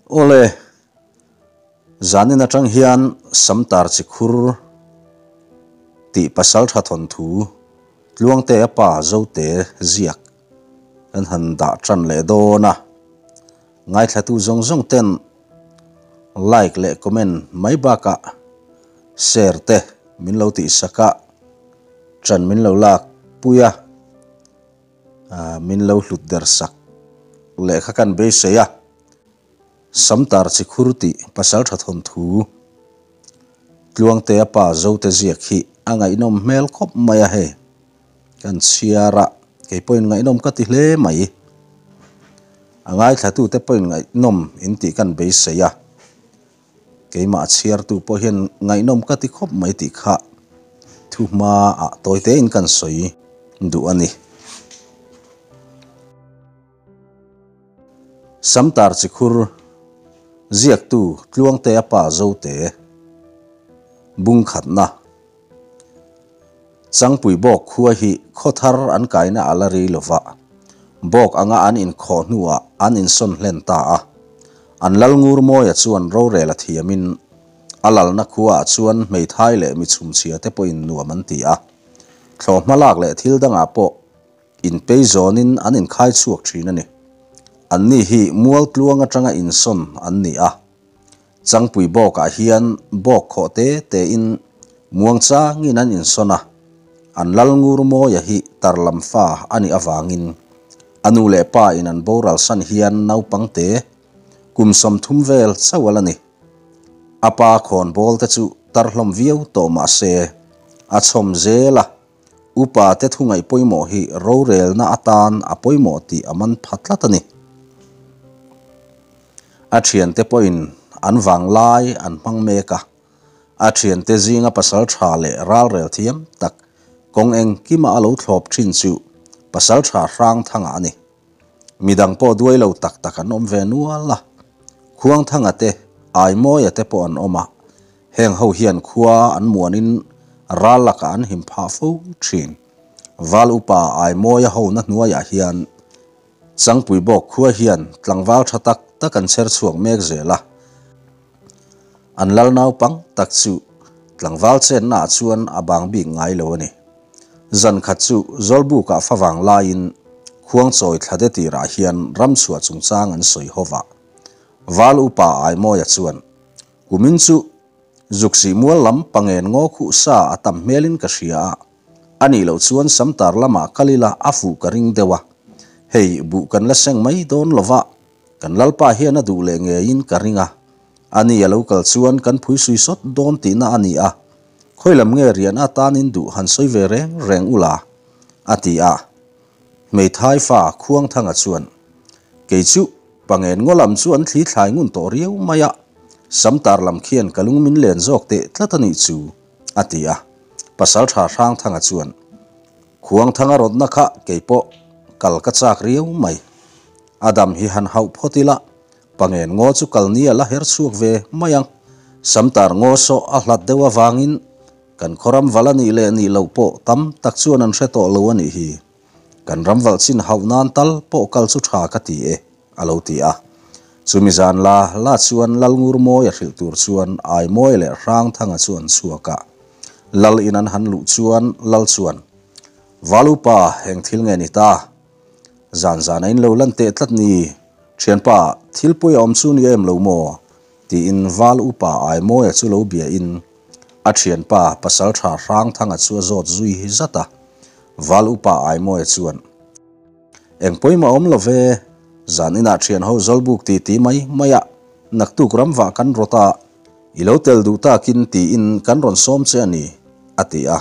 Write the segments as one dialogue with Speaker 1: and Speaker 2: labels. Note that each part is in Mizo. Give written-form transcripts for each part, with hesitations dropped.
Speaker 1: Awle, zanin atang hian Samtar Chikhur tih pasaltha thawnthu Tluangtea pa Zote ziak kan han dah tan leh dawn a. Ngaithlatu zawng zawng ten like leh comment mai bakah share te min lo tihsak a, ṭan min lo lak pui a, min lo hlut der sak leh kha kan beisei a. Samtar Chikhur tih pasalṭha thawnthu Tluangtea pa Zote ziak hi a ngaihnawm hmel khawp mai a hei. Kan chhiar a, kei pawhin ngaihnawm ka ti hle mai. A ngaithlatute pawhin ngaihnawm in tih kan beisei a, keimah chhiartu pawh hian ngaihnawm ka ti khawp mai tih kha thu hmaah tawi tein kan sawi duh a ni. Samtar Chikhur, Ziaktu Tluangtea pa Zote, Bungkhatna. Changpui bawk khua hi khaw thar an kaina a la rei lova, bawk anga an inkhawh hnuah an insawn hlen ta a. An lal ngur mawia chuan rorel a thiamin a lalna khuaah chuan hmeithai leh mi chhumchhia te pawhin nuam an ti a. Thlawhhma lak leh thil dangah pawh inpei zawnin an inkhai chhuak thin a ni. Anni hi mualtluang atanga insawn an ni a. Changpui bawkah hian bawk khawh te tein muangchangin an insawn a, an lal ngur mawia hi tar lam fa a nih avangin a nu leh pa in an boral san hian naupang te kum 30 vel chauh a la ni. A pa khawnbawl te chu tar hlawm viau tawh mah se a chhawm zel a, upa te thu ngaih pawimawh hi rorelna atan a pawimawh tih a man pha tlat a ni. A thiante pawhin an vanglai an hmang mek a, a thiante zinga pasal tha leh ralrel thiam tak kawng engkima a lo thlawp thin chu pasal tha Hrangthanga a ni. Midang pawh duai lo tak tak an awm ve nual a, Khuangthanga te, Aimawia te pawh an awm a, heng ho hian khua an muanin ral lakah an him phah fo thin. Val upa Aimawia hona hnuaiah hian Changpui bawk khua hian tlangval tha tak tak an chher chhuak mek zel a. An lal naupang tak chu tlangval chenna ah chuan a bang bik ngai lo a ni. Zan khat chu Zawlbukah favang laiin Khuangchawi thlade tirah hian ramchhuah chungchang an sawi ho va. Val upa Aimawia chuan, Kumin chu Zuksih mual lam pangen ngaw khuh sa a tam hmelin ka hria a, A nih loh chuan Samtar lamah kal ila a fuh ka ring deuh a. Hei, buh kan la seng mai dawn lo va, kan Lalpa hian a duh leh ngeiin ka ring a. A ni a lo kal chuan kan phui sui sawt dawn tihna a ni a. Khawi lam nge rian atanin duh han sawi ve reng reng ula, a ti a. Hmeithai fa Khuangthanga chuan, Kei chu Pangen ngaw lam chu an thli thlai ngun tawh riau mai a, Samtar lam khian ka lung min len zawk teh tlat a nih chu, a ti a. Pasalṭha Hrangthanga chuan, Khuangthanga rawtna kha kei pawh kal ka chak riau mai. A dam hi han hauh phawt ila, Pangen ngaw chu kal ni a la her chhuak ve mai ang. Samtar ngaw sawh a hlat deuh avangin kan khaw ram val a nih leh nih loh pawh tam tak chuan an hre tawh lo a nih hi. Kan ram valh chin hauh nan tal pawh kal chu tha ka ti e, a lo ti a. Chumi zan la la chuan Lalngur Mawi a hrilh tur chuan Aimawi leh Hrangthanga chu an chhuak a. Lal in an han luh chuan Lal chuan, Valupa, eng thil nge ni ta? Zan zan a in lo lan teh tlat ni. Thianpa, thil pawi a awm chu ni em lo maw? Tiin Val upa Aimawia chu lo bia in a thianpa Pasaltha Hrangthanga chu a zawt zui zat a. Val upa Aimawia chuan, Eng pawimah awm lo ve, zan inah thian ho zawlbuk ti ti mai mai a, naktuk ramvah kan rawt a, i lo tel duh takin tiin kan rawn sawm che a ni, a ti a.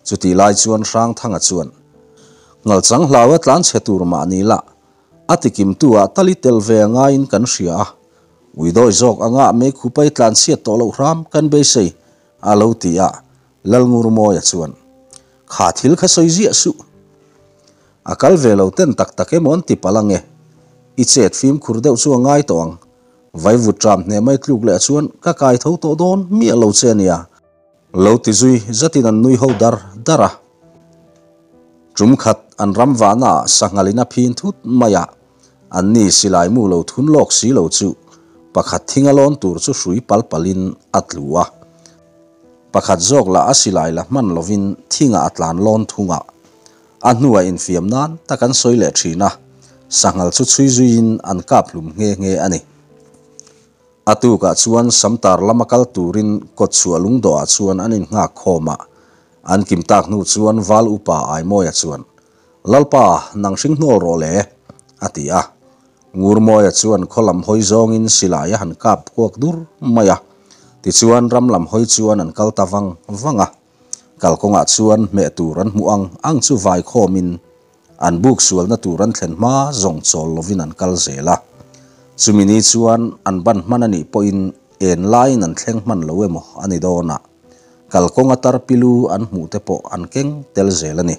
Speaker 1: Chutih lai chuan Hrangthanga chuan, Ngalchang hlaua tlan chhe tur mah ni la, a tikimtu ah tali tel ve a ngaiin kan hria a, ui dawi zawk anga meikhupai tlan chhiat tawh loh hram kan beisei, a lo ti a. Lalngurmawia chuan, Kha thil kha sawi ziah suh. A kal ve lo ten tak tak emaw an ti palh ange. I chet fimkhur deuh chu a ngai tawh ang. Vaivut ṭam hneh mai tluk leh chuan ka kai tho tawh dawn miah lo che ania. Lo ti zui zatin an nui ho dar dar a. Ṭum khat an ram vahna ah sanghalin a phin thut mai a, an ni silai mu lo thun lawk si lo chu Pakhat thinga lawn tur chu hrui pal palin a tlu a. Pakhat zawk lah a silai la hman lovin thingah a tlan lawn thung a. A hnuah infiam nan tak an sawi leh thin a, sanghal chu chhui zuiin an kap hlum nghe nghe a ni. A tukah chuan Samtar lama kal turin kawtchhuah lungdawhah chuan an innghak khawm a. An kim tak hnu chuan Val Upa Aimawia chuan, Lalpa, nang hring hnawl rawh le, a ti a. Ngurmawia chuan khaw lam hawi zawngin silai a han kap kuak dur mai a. Tichuan ram lam hawi chuan an kal ta vang vang a. Kalkawngah chuan hmeh tur an hmuh ang ang chu vai khawmin An buk sualna tur an thlen hma zawng chawl lovin an kal zel a. Chumi ni chuan an ban hman a nih pawhin en laiin an thleng hman lo emaw a ni dawn a, kalkawnga tarpilu an hmuh te pawh an keng tel zel a ni.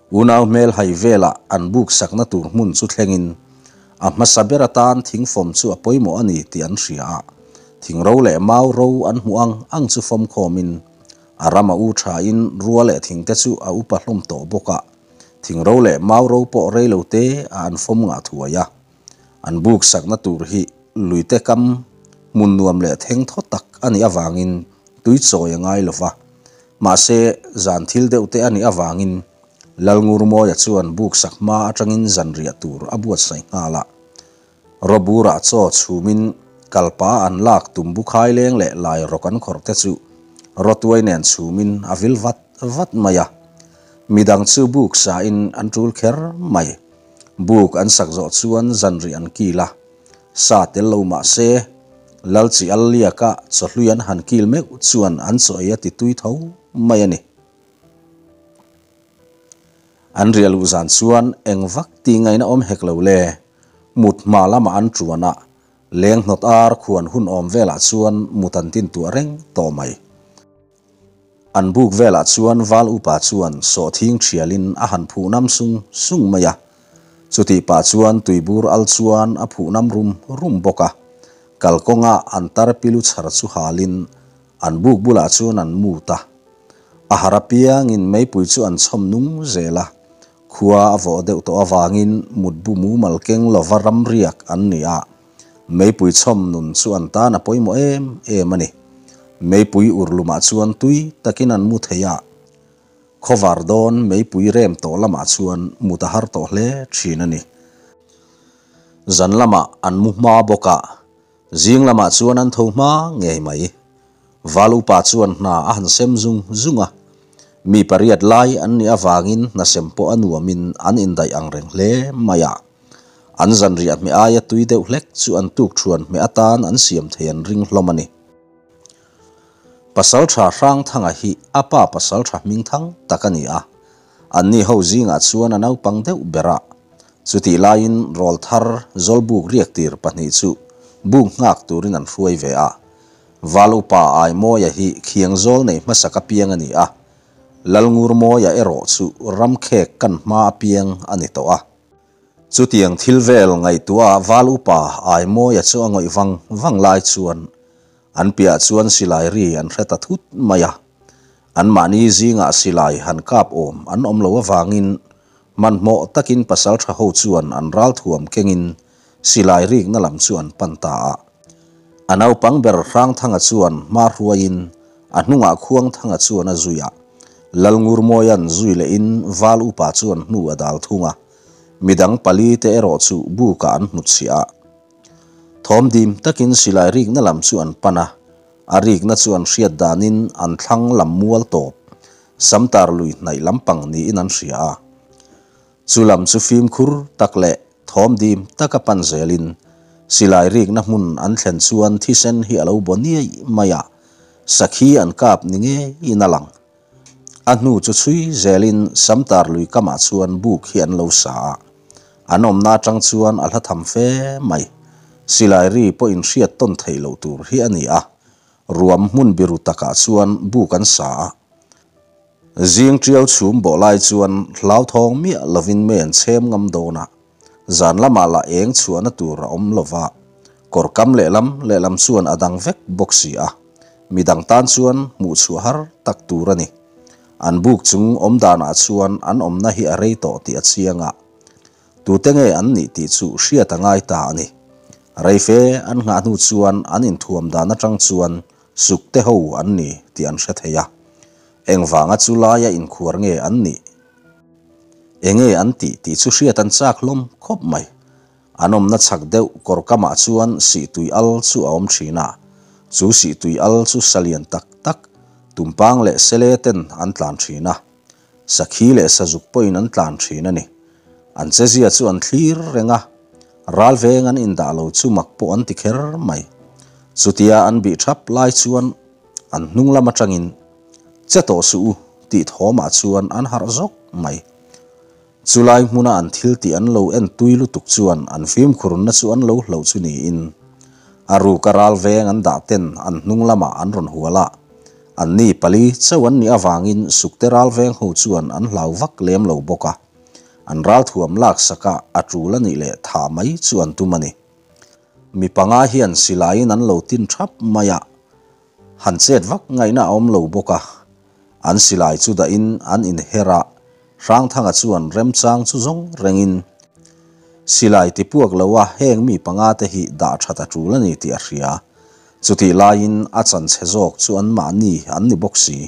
Speaker 1: Unau hmel hai velah an buk sakna tur hmun chu thlengin a hmasa ber atan thingfawm chu a pawimawh a ni tih an hria a, thingro leh mau ro an hmuh ang ang chu fawmkhawmin A ram a u thain rua leh thingte chu a upa hlawm tawh bawk a, thingro leh mauro pawh rei lo te a an fawm ngah thuai a. An buk sakna tur hi luite kam hmun nuam leh theng thaw tak a nih avangin tui chawi a ngai lo va. Mahse, zan thil deuh te a nih avangin Lalngurmawia chuan buk sak hma atangin zanriah tur a buatsaih nghal a. Rawburah chaw chhumin kalpa an lak tumbu khaileng leh lai rawk an khawrh te chu rawtuai nen chhumin a vil vat vat mai a. Midang chu buk sain an tul kher mai. Buk an sak zawh chuan zanrih an kil a. Sa tel lo mah se, Lal chi al liaka chawhlui an han kil meuh chuan an chaw ei a ti tui tho mai a ni. An riah luh zan chuan eng vak ti ngaihna awm hek lo le. Mut hma lamah an tuan a, leng hnawt ar khuan hun awm velah chuan mut an tin tuah reng tawh mai. An buk velah chuan Val Upa chuan sawhthing thialin a han phuh nam sung sung mai a. Chutih pah chuan tuibur al chuan a phuh nam rum rum bawk a. Kalkawnga an tar pilu chhar chu halin an buk bulah chuan an mut a. A har apiangin meipui chu an chhawm nung zel a. Khua a vawh deuh tawh avangin mutbu mumal keng lova ram riak an ni a, meipui chhawm nun chu an tan a pawimawh em em a ni. Meipui urlumah chuan tui takin an mu thei a, khawvar dawn meipui rem tawh lamah chuan mut a har tawh hle thin a ni. Zan lamah an mu hma bawk a, zing lamah chuan an tho hma ngei mai. Val upa chuan hna a han sem zung zung a, mi pariat lai an nih avangin hna sem pawh a nuamin an indaih ang reng hle mai a. An zanriah hmeh aia tui deuh hlek chu an tuk thuan hmeh atan an siam thei an ring hlawm a ni. Pasaltha Hrangthanga hi a pa pasaltha hmingthang tak a ni a, anni ho zingah chuan a naupang deuh ber a. Chutih laiin rawlthar Zawlbuk riaktir pahnih chu buk nghak turin an hruai ve a. Val upa Aimawia hi khiangzawl nei hmasak apiang a ni a, Lalngurmawia erawh chu ramkhek kan hma apiang a ni tawh a. Chutiang thil vel ngaihtuah Val upa Aimawia chu a ngawih vang vang lai chuan an piah chuan silai ri an hre ta thut mai a. Anmahni zingah silai han kap awm an awm lo avangin hmanhmawh takin pasaltha ho chuan an ralthuam kengin silai rikna lam chu an pan ta a. A naupang ber Hrangthanga chuan hma hruaiin a hnungah Khuangthanga chuan a zui a, Lalngurmawia'n zui lehin Val Upa chuan hnu a dal thung a, midang pali te erawh chu bukah an hnutchhiah a. Thawm dim takin silai rikna lam chu an pan a, a rikna chu an hriat danin an thlang lam mual tawp, Samtar lui hnaih lampang niin an hria a. Chu lam chu fimkhur tak leh thawm dim taka pan zelin silai rikna hmun an thlen chuan thisen hi a lo baw niaih mai a, sakhi an kap ni ngeiin a lang. A hnu chu chhui zelin Samtar lui kamah chuan buk hi an lo sa a, an awmna atang chuan a hla tham fe mai. Silai ri pawh inhriat tawn theih loh tur hi a ni a, ruam hmun biru takah chuan buk an sa a. Zing tial chhum bawh lai chuan hlauthawng miah lovin mei an chhem ngam dawn a, zan lamah lah eng chhuahna tur a awm lova, kawr kam lehlam lehlam chuan a dang vek bawk si a, midang tan chuan hmuh chhuah har tak tur a ni. An buk chung awm danah chuan an awmna hi a rei tawh tih a chiang a, tute nge an nih tih chu hriat a ngai ta a ni. Rei fe an nghah hnu chuan an inthuam dan atang chuan Sukte ho an ni tih an hre thei a. Engvanga chu laia inkhuar nge an nih? Enge an tih tih chu hriat an chak hlawm khawp mai. An awmna chhak deuh kawr kamah chuan sihtui al chu a awm thin a. Chu sihtui al chu sa lian tak tak, tumpang leh sele ten an tlan thin a. Sakhi leh sazuk pawhin an tlan thin a ni. An chezia chu an thlir reng a, ral veng an indah lo chu mak pawh an ti kher mai. Chutia an bih thap lai chuan an hnung lam atangin, Che tawh suh u tih thawmah chuan an harh zawk mai. Chulai hmuna an thil tih an lo en tui lutuk chuan an fimkhurna chu an lo hloh chu niin a ruka ral veng an dah ten an hnung lamah an rawn hual a, anni pali chauh an nih avangin sukte ral veng ho chuan an hlau vak lem lo bawk a, an ralthuam laksak a a tul a nih leh thah mai chu an tum a ni. Mi panga hian silaiin an lo tin thap mai a, han chet vak ngaihna a awm lo bawk a, an silai chu dahin an inher a, Hrangthanga chuan remchang chu zawng rengin silai ti puak lo a heng mi panga te hi dah that a tul a ni tih a hria. Chutih laiin a chanchhe zawk chu anmahni an ni bawk si.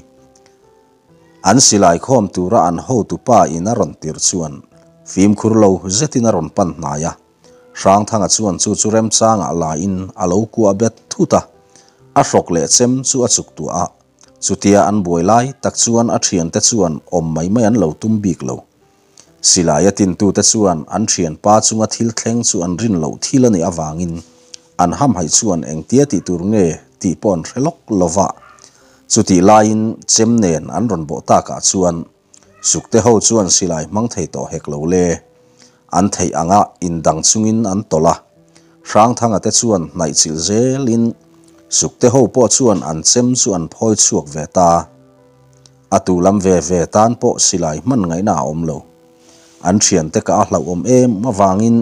Speaker 1: An silai khawm tura an hotupa in a rawn tirh chuan fimkhur lo zetin a rawn pan hnai a. Hrangthanga chuan chu chu remchangah lain a lo kuah bet thut a, a hrawk leh chem chu a chuk tuah a. Chutia an buai lai tak chuan a thiante chuan awm mai mai an lo tum bik lo. Silai a tintute chuan an thianpa chunga thil thleng chu an rin loh thil a nih avangin an hamhaih chuan engtia tih tur nge tih pawh an hre lawk lo va. Chutih laiin chem nen an rawn bawh takah chuan Sukte ho chuan silai hmang thei tawh hek lo le. An theih anga indang chungin an tawlh a. Hrangthanga te chuan hnaih chilh zelin Sukte ho pawh chuan an chem chu an phawi chhuak ve ta. A tu lam ve ve tan pawh silai hman ngaihna a awm lo. An thiante ka a hlauhawm em avangin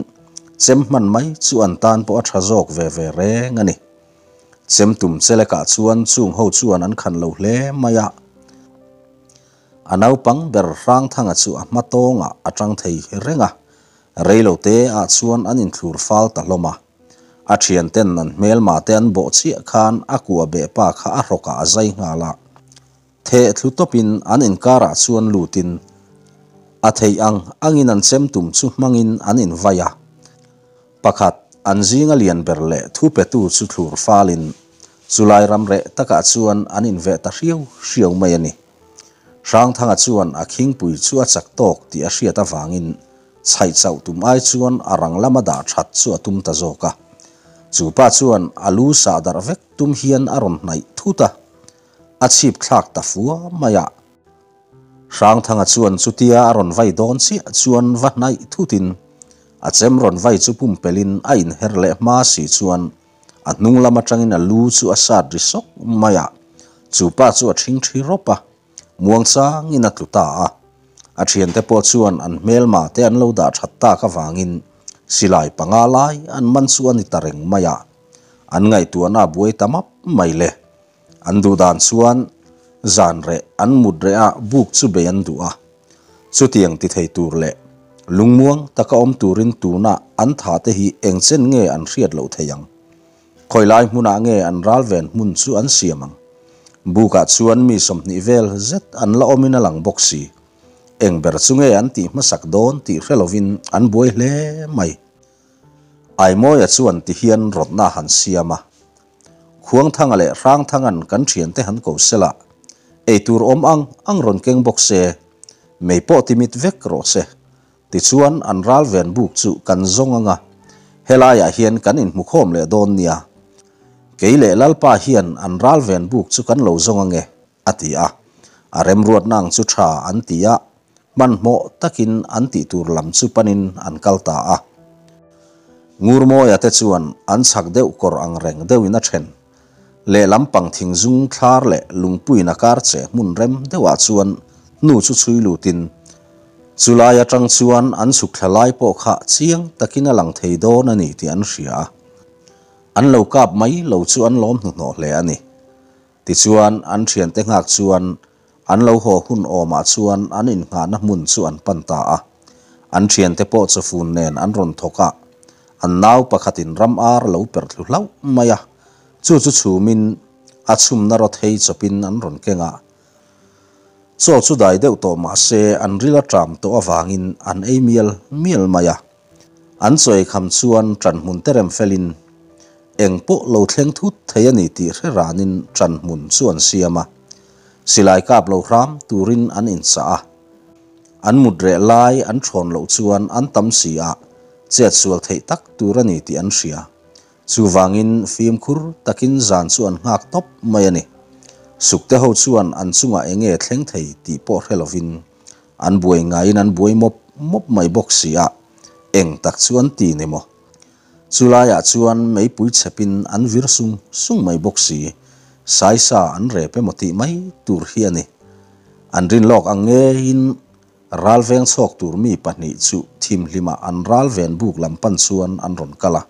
Speaker 1: chem hman mai chu an tan pawh a tha zawk ve ve reng a ni. Chem tum chelekah chuan chung ho chuan an khan lo hle mai a. A naupang ber Hrangthanga chu a hma tawngah a tang thei reng a, reilote ah chuan an inthlur fal ta hlawm a. A thianten an hmelma te an bawh chiah khan a kua beh pa kha a hrawkah a zai nghal a. Theh thlu tawpin an inkarah chuan lutin a theih ang angin an chem tum chu hmangin an invai a. Pakhat, an zinga lian ber leh thu petu chu thlur falin chulai ram reh takah chuan an inveh ta hriau hriau mai a ni. Hrangthanga chuan a khingpui chu a chak tawk tih a hriat avangin chhaih chauh tum ai chuan a rang lama dah that chu a tum ta zawk a. Chu pa chuan a lu sah darh vek tum hian a rawn hnaih thut a, a chhip thlak ta fua mai a. Hrangthanga chuan chutia a rawn vai dawn chiah chuan va hnaih thutin a chem rawn vai chu pumpelhin a inher leh hma si chuan a hnung lam atangin a lu chu a sat ri sawk mai a, chu pa chu a thingthi rawp a, muangchangin a tlu ta a. A thiante pawh chuan an hmelma te an lo dah that tak avangin silai panga lai an man chu a ni ta reng mai a, an ngaihtuahna a buai ta map mai le. An duh dan chuan zan reh an mut reh a buk chu bei an duh a. Chutiang ti thei tur leh lungmuang taka awm turin tuna an tha te hi eng chen nge an hriat loh thei ang? Khawilai hmunah nge an ral ven hmun chu an siam ang? Bukah chuan mi 20 vel zet an la awmin a lang bawk si. Eng ber chu nge an tih hmasak dawn tih hre lovin an buai hle mai. Aimawia chuan ti hian rawtna han siam a. Khuangthanga leh Hrangthanga'n kan thiante han ko sela, eitur awm ang ang rawn keng bawk se, mei pawh ti mit vek rawh se. Tichuan an ral ven buk chu kan zawng ang a, helaiah hian kan inhmukhawm leh dawn nia. Kei leh Lalpa hian an ral ven buk chu kan lo zawng ang e, a ti a. A remruatna ang chu tha an ti a, hmanhmawh takin an tih tur lam chu panin an kal ta a. Ngurmawia te chuan an chhak deuh kawr ang reng deuhin a then. Lehlam pang thing zung thlar leh lungpuiin a kar che hmun rem deuhah chuan hnu chu chhui lutin chulai atang chuan an chhuk thla lai pawh kha chiang takin a lang thei dawn a ni tih an hria a. An lo kap mai lo chu an lawm hnuhnawh hle a ni. Tichuan an thiante nghak chuan An lo haw hun awmah chuan an innghahna hmun chu an pan ta a. An thiante pawh chawfun nen an rawn thawk a. An nau pakhatin ram ar a lo perh thlu hlauh mai a, chu chu chhumin a chhumna rawthei chawpin an rawn keng a. Chaw chu dai deuh tawh mah se an ril a ṭam tawh avangin an ei mial mial mai a. An chaw ei kham chuan ṭanhmun te rem felin eng pawh lo thleng thut thei a ni tih hre ranin ṭanhmun chu an siam a. Silai kap lo hram turin an inchah a. An mut reh lai an thawn loh chuan an tam si a, chet sual theih tak tur a ni tih an hria. Chuvangin fimkhur takin zan chu an nghak tawp mai a ni. Sukte ho chuan an chungah eng nge thleng thei tih pawh hre lovin an buai ngaiin an buai mawp mawp mai bawk si a, eng tak chu an ti ni maw? Chulaiah chuan meipui chhepin an vir sung sung mai bawk si, saisa an rep emaw tih mai tur hi a ni. An rin lawk ang ngeiin ral veng chhawk tur mi pahnih chu thimhlimah an ral ven buk lam pan chuan an rawn kal a.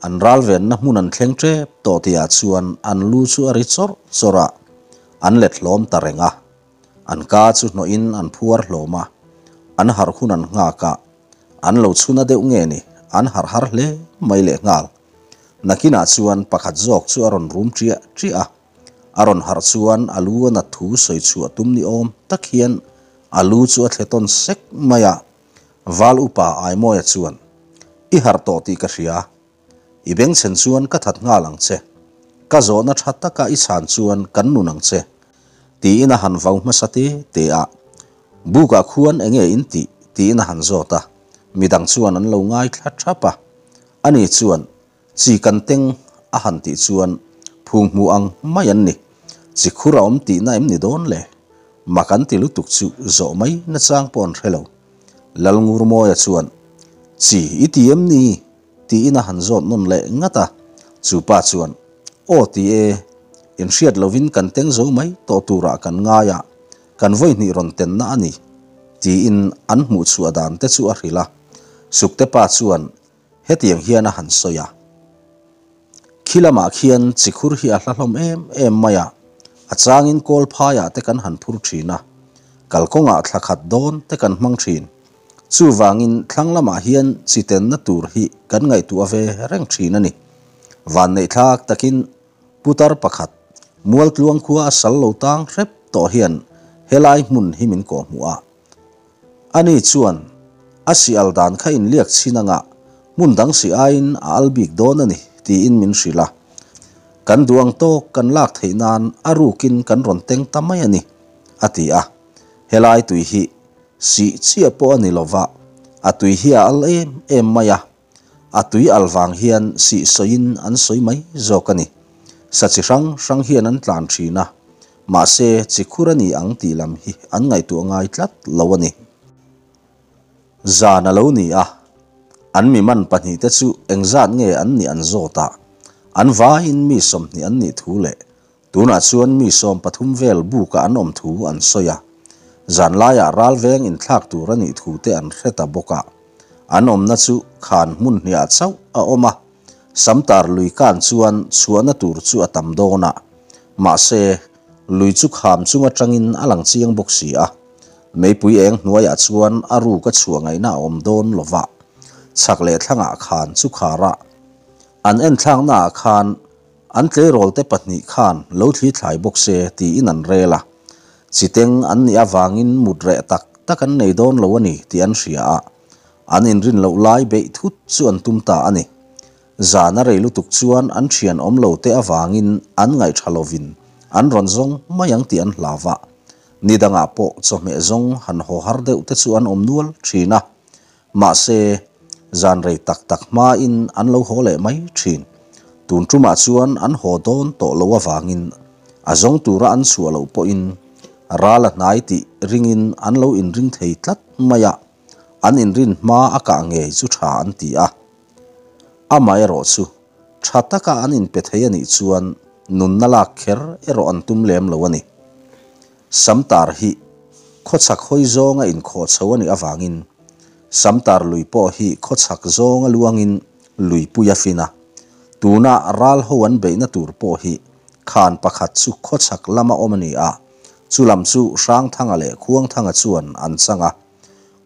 Speaker 1: An ral venna hmun an thleng tep tawh tihah chuan an lu chu a ri chawrh chawrh a, an let hlawm ta reng a. An ka chu hnawhin an phuar hlawm a, an harh hun an nghak a, An lo chhuna deuh nge ni, an harh har hle mai leh nghal. Nakinah chuan pakhat zawk chu a rawn rum ṭiah ṭiah a, a rawn harh chuan a lu a nat thu sawi chhuah tum ni awm tak hian a lu chu a thle tawn sek mai a. Val upa Aimawia chuan, I harh tawh tih ka hria, I bengchhen chuan ka that nghal ang che. Ka zawhna tha taka i chhan chuan kan nun ang che. Tiin a han vau hmasa te te a. Bukah khuan enge in tih? tiin a han zawt a. Midang chuan an lo ngaithla thap a. Ani chuan, Chi kan teng a han tih chuan phung hmu ang mai an ni. Chi khur a awm tihna em ni dawn le? Mak an ti lutuk chu zawh mai nachang pawh an hre lo. Lalngurmawia chuan, Chi i ti em ni? Tiin a han zawt nawn leh ngat a, chu pa chuan, Aw ti e, inhriat lovin kan teng zo mai tawh turah kan ngai a, kan vawi hnih rawn tenna a ni, tiin an hmuh chhuah dan te chu a hrilh a. Sukte pa chuan hetiang hian a han sawi a. Khi lamah khian chikhur hi a hla hlawm em em mai a, a changin kawl phaiah te kan han phur thin a, kalkawngah thla khat dawn te kan hmang thin. Chuvangin thlang lamah hian chi tenna tur hi kan ngaihtuah ve reng thin a ni. Vanneihthlak takin putar pakhat Mualtluang khua a sal lo tang hrep tawh hian helai hmun hi min kawhhmuh a. Ani chuan a si al dan kha inliak chhin anga hmun dang si aiin a al bik dawn a ni tiin min hrilh a. Kan duh ang tawk kan lak theih nan a rukin kan rawn teng ta mai a ni, a ti a. Helai tui hi sih chiah pawh a ni lova, a tui hi a al em em mai a. A tui al vang hian sih sawiin an sawi mai zawk a ni. Sa chi hrang hrang hian an tlan thin a, mahse chi khur a ni ang tih lam hi an ngaihtuah ngai tlat lo a ni. Zan a lo ni a, an mi man pahnihte chu engzat nge an nih an zawt a, an vaiin mi 20 an nih thu leh Tunah chuan mi 13 vel buka an awm thu an sawi a, zanlaiah ralveng inthlak tur a nih thu te an hre ta bawk a. An awmna chu khan hmun hniah chauh a awm a, Samtar lui kan chuan chhuahna tur chu a tam dawn a, mahse, lui chu kham chung atangin a lang chiang bawk si a. Meipui eng hnuaiah chuan a ruk a chhuah ngaihna a awm dawn lo va, chhak leh thlangah khan chu khar a, an enthlaknaah khan An tleirawlte pahnih khan lo thli thlai bawk se tiin an rel a. Chiteng an nih avangin mut reh tak tak an nei dawn lo a ni tih an hria a. An inrin loh lai beih thut chu an tum ta a ni. Zan a rei lutuk chuan an thian awm lo te avangin an ngaihṭha lovin an rawn zawng mai ang tih an hlau a. Ni dangah pawh chawhmeh zawng han haw har deuh te chu an awm nual ṭhin a. Mahse, zan rei tak tak hmain an lo haw leh mai thin. Tun tumah chuan an haw dawn tawh lo avangin a zawng tura an chhuah loh pawhin ral a hnai tih ringin an lo inring thei tlat mai a, an inrin hma a kah ngei chu tha an ti a. Amaherawhchu, tha taka an inpe thei a nih chuan nunna lak kher erawh an tum lem lo a ni. Samtar hi khawchhak hawi zawnga inkhawh chho a nih avangin Samtar lui pawh hi khawchhak zawnga luangin luipui a fin a. Tuna ral ho an beihna tur pawh hi khan pakhat chu khawchhak lama awm a ni a, chu lam chu Hrangthanga leh Khuangthanga chuan an chang a.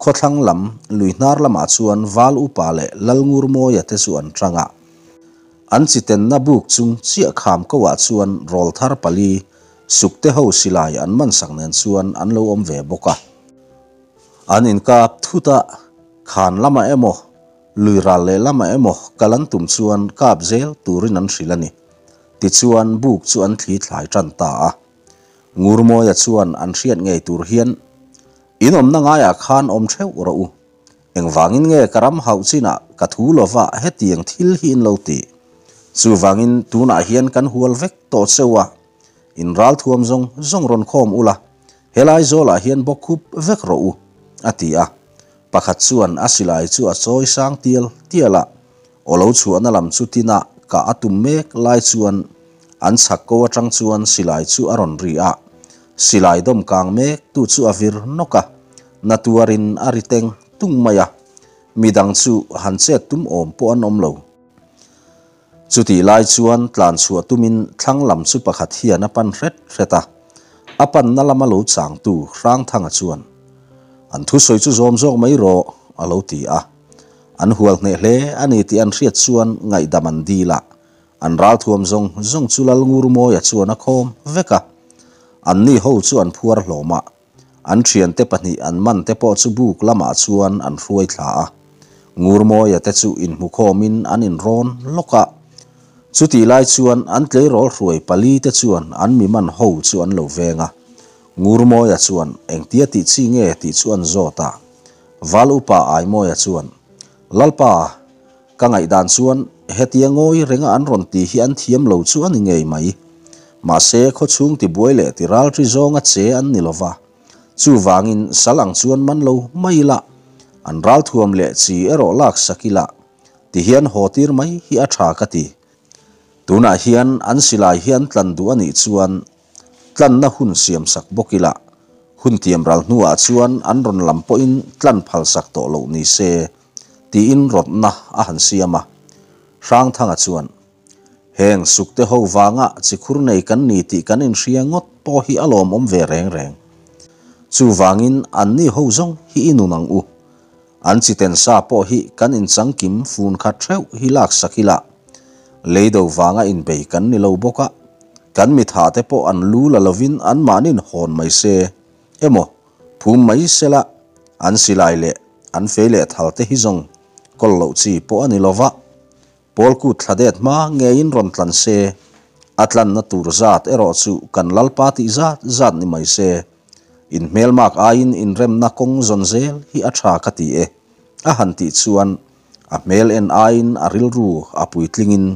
Speaker 1: Khawthlang lam lui hnar lamah chuan Val Upa leh Lalngurmawia te chu an tang a. An chitenna buk chung chiah kham koah chuan rawlthar pali Sukte ho silai an mansak nen chuan an lo awm ve bawk a. An inkap thut a, khan lamah emaw, lui ral leh lamah emaw kal an tum chuan kap zel turin an hrilh a ni. Tichuan buk chu an thli thlai tan ta a. Ngurmawia chuan an hriat ngei tur hian, In awmna ngaiah khan awm theuh rawh u. Engvangin nge ka ram hauh chinah ka thu lova hetiang thil hi in lo tih? Chuvangin tunah hian kan hual vek tawh cheu a, in ralthuam zawng zawng rawn khawm ula, helai zawlah hian bawk khup vek rawh u, a ti a. Pakhat chuan a silai chu a chawi sang tial tial a, aw lo chhuahna lam chu tinah kah a tum mek lai chuan an chhak ko atang chuan silai chu a rawn ri a, silai dawm kang mek tu chu a vir nawk a. Na tuarin a ri teng tung mai a, midang chu han chet tum awm pawh an awm lo. Chutih lai chuan tlan chhuah tumin thlang lam chu pakhat hian a pan hret hret a, a panna lama lo changtu Hrangthanga chuan, An thusawi chu zawm zawk mai rawh, a lo ti a. An hual hneh hle a ni tih an hriat chuan ngaihdam an dil a, an ralthuam zawng zawng chu Lalngurmawia chuan a khawm vek a. Anni ho chu an phuar hlawm a, An thiante pahnih an man te pawh chu buk lamah chuan an hruai thla a. Ngurmawia te chu inhmukhawmin an inrawn lawk a. Chutih lai chuan an tleirawl hruai pali te chuan an mi man ho chu an lo veng a. Ngurmawia chuan engtia tih chi nge tih chu an zawt a. Val upa Aimawia chuan, Lalpa, Ka ngaihdan chuan hetia ngawi renga an rawn ti hi an thiam lo chu a ni ngei mai. Mahse, khawchhung tibuai leh ti ralṭi zawnga che an ni lova. Chuvangin sal ang chuan man lo mai ila, an ralthuam leh chi erawh lak sak ila, ti hian haw tir mai hi a ṭha ka ti. Tunah hian an silai hi an tlan duh a nih chuan tlanna hun siam sak bawk ila, hun tiam ral hnuah chuan an rawn lam pawhin tlan phal sak tawh loh ni se. Tiin rawtna a han siam a. Hrangthanga chuan, Heng sukte ho vanga chikhur nei kan ni tih kan inhria ngawt pawh hi a lawmawm ve reng reng. Chuvangin anni ho zawng hi i nun ang u. An chiten sa pawh hi kan inchangkim fun khat theuh hi laksak ila. Leido vanga inbei kan ni lo bawk a, kan mitha te pawh an lu la lovin anmahnin hawn mai se emaw Phum mai sela, an silai leh an fei leh thal te hi zawng kawl loh chi pawh a ni lova, Pawl kut thla det hma ngeiin rawn tlan se, a tlanna tur zat erawh chu kan Lalpa tih zat zat ni mai se, in hmelmak aiin inremna kawng zawn zel hi a tha ka ti e, a han tih chuan a hmel en aiin a rilru a puitlingin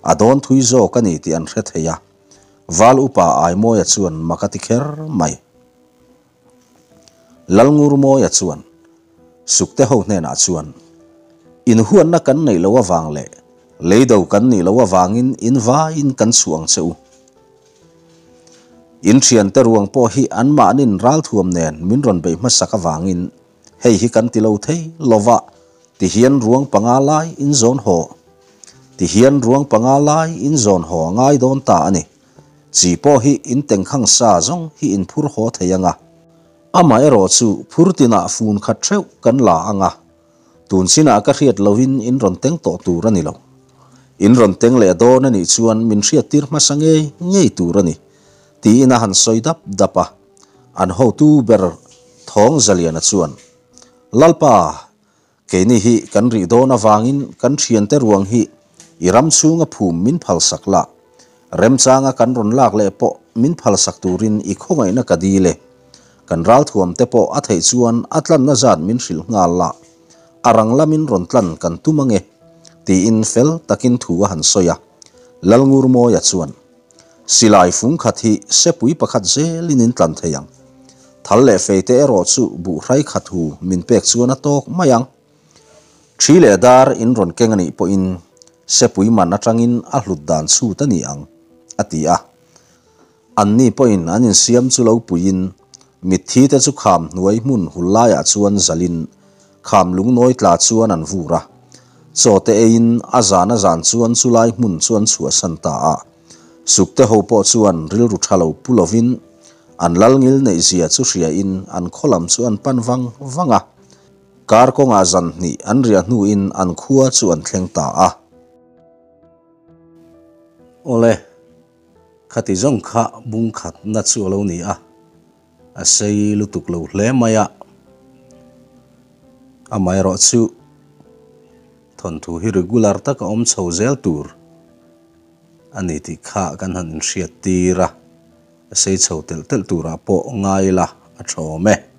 Speaker 1: a dawn thui zawk a ni tih an hre thei a, Val upa Aimawia chuan mak a ti kher mai. Lalngurmawia chuan Sukte ho hnenah chuan, Inhuatna kan neih loh avang leh leido kan nih loh avangin in vaiin kan chhuah ang che u. In thiante ruang pawh hi anmahnin ralthuam nen min rawn beih hmasak avangin hei hi kan ti lo thei lova tihian ruang panga lai in zawn haw tihian ruang panga lai in zawn haw a ngai dawn ta a ni. Chi pawh hi in tengkhang sa zawng hi in phur haw thei ang a. Amaherawh chu phur tinah fun khat theuh kan la ang a, tun chinah ka hriat lohin in rawn teng tawh tur a ni lo. In rawn teng leh dawn a nih chuan min hriattir hmasa ngei ngei tur a ni, tiin a han sawi dap dap a. An hotu ber Thawng Zaliana chuan, Lalpa, Keini hi kan rih dawn avangin kan thiante ruang hi i ram chhunga phum min phalsak la, remchanga kan rawn lak leh pawh min phalsak turin i khawngaihna ka dil e. Kan ralthuamte pawh a theih chuan a tlanna zat min hrilh nghal la, a rang lamin rawn tlan kan tum ange, tiin fel takin thu a han sawi a. Lalngurmawia chuan. Silai fung khat hi sepui pakhat zelin in tlan thei ang. Thal leh feite erawh chu buhhrai khat hu min pek chuan a tawk mai ang. Thi leh dar in rawn keng a nih pawhin sepui man atangin a hlut dan chhut a ni ang, a ti a. Anni pawhin an insiam chu lo puiin mitthi te chu kham hnuai hmun hul laiah chuan zalin Kham lungnawi tla chuan an vur a, chaw te eiin a zan a zan chuan chulai hmun chu an chhuahsan ta a. Sukte ho pawh chuan rilru tha lo pu lovin an lal ngil neih zia chu hriain an khaw lam chu an pan vang vang a. Kar kawngah zan hnih an riah hnuin an khua chu an thleng ta a. Awle, khati zawng kha bung khatna chu a lo ni a, a sei lutuk lo hle mai a. Amaherawh chu thawnthu hi regular taka awm chho zel tur a ni tih kha kan han inhriat tir a, a sei chho telh telh turah pawh ngai ila a tha awm e.